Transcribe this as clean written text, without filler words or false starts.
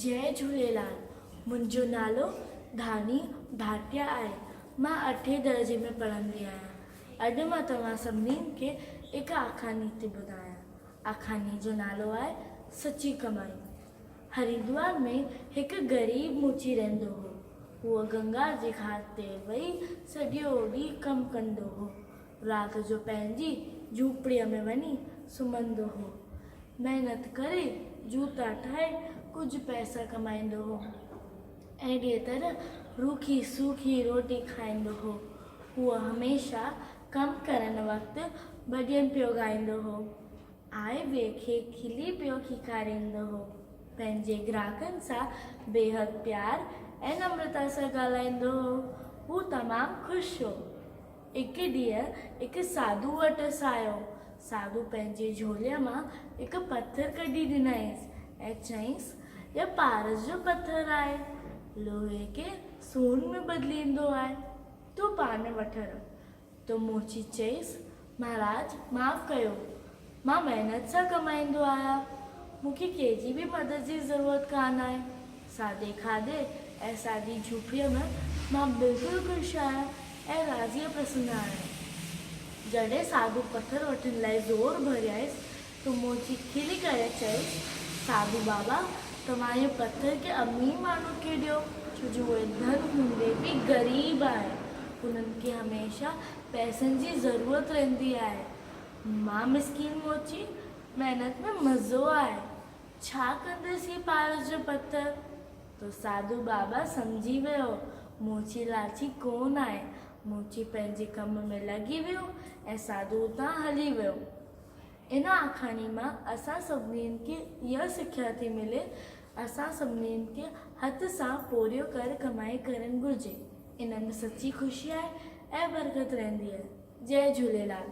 جئي جهوليلال، منهنجو نالو ڌاني ڀاٽيا آهي. مان اٺين درجي ۾ پڙهندي آهيان. اڄ مان توهان سڀني کي هڪ آکاڻي ٿي ٻڌايان. آکاڻي جو نالو آهي سچي ڪمائي. هريدوار ۾ هڪ غريب موچي رهندو هو. هو گنگا جي گهاٽ تي ويهي سڄو ڏينهن ڪم ڪندو هو. رات جو پنهنجي جهوپڙيء ۾ وڃي سمهندو هو. محنت ڪري جوتا ٺاهي ڪجهه پئسا ڪمائيندو هو. اهڙيء طرح روکي سوکي روٽي کائيندو هو. هو هميشه ڪم ڪرڻ وقت ڀڄن پيو ڳائيندو هو. آء ٻئي کي کلي پيو کيڪاريندو هو. پنهنجي گراهڪن سان بيحد پيار ۽ نمرتا سان ڳالهائيندو هو. هو تمام خوش هو. هڪ ڏينهن هڪ ساڌو وٽس آيو. ساڌو پنهنجي جهوليء مان هڪ پٿر ڪڍي ڏنائينس ۽ چيائينس، هيء پارس جو پٿر آهي. لوهي کي سون ۾ بدليندو آهي. تون پاڻ وٺ رک. ته موچي چيس، مهاراج معاف ڪيو، مان محنت سان ڪمائيندو آهيان، مون کي ڪنهن جي به مدد جي ضرورت ڪانه آهي. سادي کاڌي ۽ سادي جهوپڙيء ۾ مان بلڪل خوش آهيان ۽ راضي پسند آهيان. جڏهن ساڌو پٿر وٺڻ لاء زور ڀريائيس ته موچي کلي ڪري چيس، ساڌو بابا، توهان اهو پٿر ڪنهن امير ماڻهوء کي ڏيو، ڇو جو اهي ڌن هوندي به غريب آهن. انهن کي هميشه پئسن جي ضرورت رهندي آهي. مان مسڪين موچي، محنت ۾ مزو آهي. ڇا ڪندس هي پارس جو پٿر؟ ته ساڌو بابا سمجهي ويو، موچي لاچي ڪونه آهي. موچي پنهنجي ڪم ۾ لڳي ويو ۽ ساڌو اتان هلي ويو. ان آکاڻي مان اسان سڀني کي اها سکيا ٿي ملي اسان سڀني کي هٿ سان پورهيو ڪر ڪمائي ڪرڻ گهرجي. ان ۾ سچي خوشي آهي ۽ برڪت رهندي آهي. جئي جهوليلال.